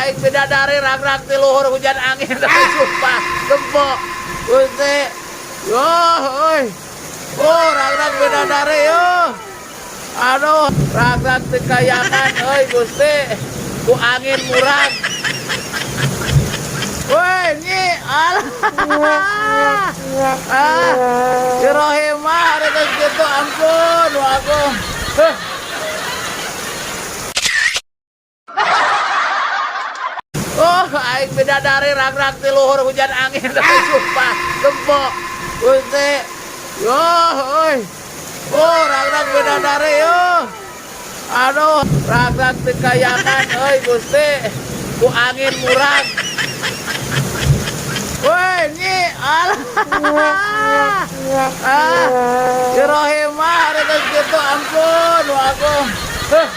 Aing bidadari ragrag ti luhur hujan angin, sumpah tempo Gusti. Yo, euy. Oh, ragrag bidadari yo. Aduh, ragrag ti kayangan euy Gusti. Ku angin murag. Woi, nyi, alah. Ah, si Rohimah hari geus kitu, ampun, aku. Huh. Oh, aing bidadari ragrag ti luhur hujan angin, sumpah tempo Gusti. Yo, euy. Oh, ragrag bidadari yo. Aduh, ragrag ti kayangan euy Gusti. Ku angin murag. Woi, nyi, alah. Ah, si Rohimah hari geus kitu, ampun, aku. Huh.